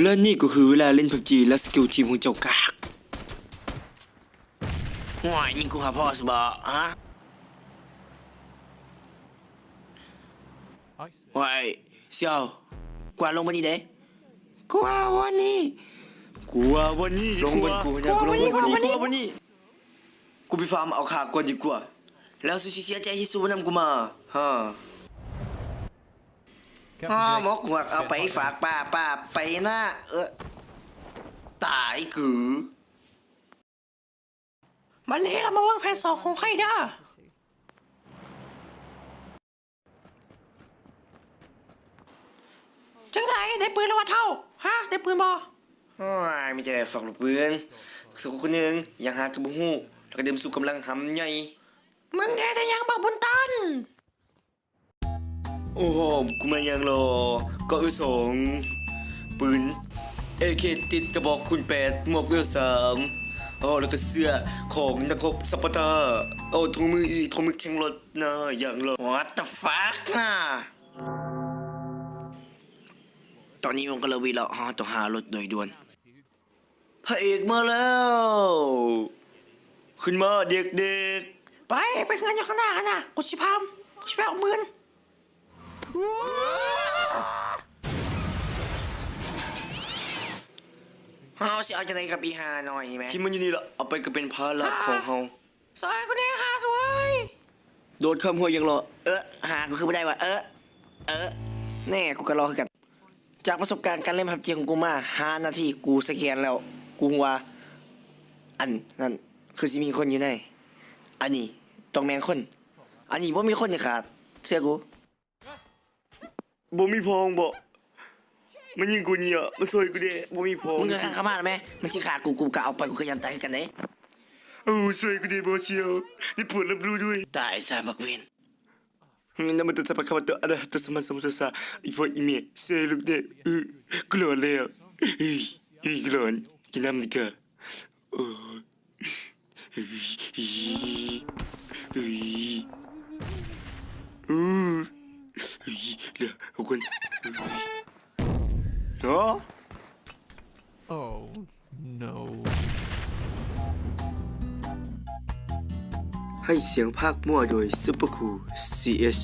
ແລະນີ້ກໍຄືເວລາຫຼິ້ນພັບຈີ ແລະສະກິວທີມຂອງເຈົ້າກາກ. ໂອ້ຍ ຍິງກູຫາພໍ່ຊິບໍ ຮະ? ໂອ້ຍ ສ່ຽວ ກວາດລົງບາດນີ້ເດ້ ກວາດບ່ອນນີ້ ກວາດບ່ອນນີ້ ລົງບ່ອນກູ ກວາດບ່ອນນີ້ ກວາດບ່ອນນີ້ ກວາດບ່ອນນີ້. ກູໄປຟາມເອົາຂ້າກ່ອນດີກວ່າ ແລ້ວສຸຊິເສຍໃຈທີ່ສຸມານຳກູມາ ຮະ. ອ້າ ໝອກຫວກ ເອົາໄປຝາກປ້າ ປ້າໄປນະ ເອີ ຕາຍກື. ບັດນີ້ລະມາເບິ່ງແຜນສອງຂອງຂ້ອຍເດີ. ຈັ່ງໃດ ໄດ້ປືນແລ້ວວະເຖົ້າ? ຮະ ໄດ້ປືນບໍ່? ໂອ້ຍ ມີແຕ່ຝັກລູກປືນ ຜູ້ຄົນໜຶ່ງຢາກຫາກະບໍ່ຮູ້ ແລ້ວກະດື່ມຊູກຳລັງຫຳໃຫຍ່. ມຶງເຮັດອີ່ຫຍັງບັກບຸນຕັນ? ໂອ້ໂຫ ກູມາຫຍັງລໍ ເກາະຢູ່ສອງປືນ ເອເຄ ຕິດກະບອກຄູນແປດ ໝວກເວວສາມ ໂອ້ ແລ້ວກະເສື້ອຂອງນັກຮົບສະປາຕາ ໂອ້ ຖົງມືອີກ ຖົງມືແຂ່ງລົດນາ ຫຍັງລໍ What the fuck ນາ. ຕອນນີ້ວົງກະເລີວິແລ້ວ ເຮົາຕ້ອງຫາລົດໂດຍດ່ວນ. ພະເອກມາແລ້ວ ຂຶ້ນມາເດັກໆ. ໄປ ໄປເຮືອນຢູ່ຂ້າງໜ້າຫັ້ນນະ ກູຊິພາ ກູຊິໄປເອົາໝື່ນ. ເຮົາຊິເອົາຈັ່ງໃດກັບອີຫ່ານ້ອຍນີ້ແມະ? ຖິ້ມມັນຢູ່ນີ້ລະ ເອົາໄປກະເປັນພາລະຂອງເຮົາ. ຊ່ອຍກູແດ່ ຫາຊ່ວຍ. ໂດດຂ້າມຫ້ວຍຫຍັງລໍ? ເອີ ຫາ ກູຄືບໍ່ໄດ້ວ່າ ເອີ ເອີ ແນ່ ກູກະລໍຄືກັນ. ຈາກປະສົບການການຫຼິ້ນພັບຈີຂອງກູມາຫ້ານາທີ ກູສະແກນແລ້ວ ກູຮູ້ວ່າ ອັນນັ້ນຄືຊິມີຄົນຢູ່ໃນ ອັນນີ້ຕ້ອງແມ່ນຄົນ ອັນນີ້ບໍ່ມີຄົນເດັດຂາດ ເຊື່ອກູ. ບໍ່ມີພໍ່ມຶງບໍ? ມັນຍິງກູນີ້ອະ ມາຊ່ອຍກູແດ່ ບໍ່ມີພໍ່. ມຶງກະຂ້າມມາແມ່ ມັນຊິຂ້າກູ ກູກະເອົາໄປ ກູກະຢ້ານຕາຍຄືກັນເດ້. ໂອ້ ຊ່ວຍກູແດ່ບໍ່ສ່ຽວ ໄດ້ໂປດຮັບຮູ້ດ້ວຍ. ຕາຍຊະບັກເວນ. ນະໂມຕັດສະ ພະຄະວະໂຕ ອະລະຫະໂຕ ສຳມາສຳພຸດທັດສະ ອີພໍ່ອີແມ່ ຊ່ວຍລູກແດ່. ເອີ ກູຫຼອນແລ້ວ ເອີຍ ເອີຍ ກູຫຼອນ ກິນນ້ຳດີກວ່າ. ໂອ້ ເອີຍ ເອີຍ ເອີຍ ເອີຍ ເຫຼືອຫົກຄົນ. ເອີຍ ຮະ? Oh no. ໃຫ້ສຽງພາກມົ້ວໂດຍ Super Cool ຊີເອັດ.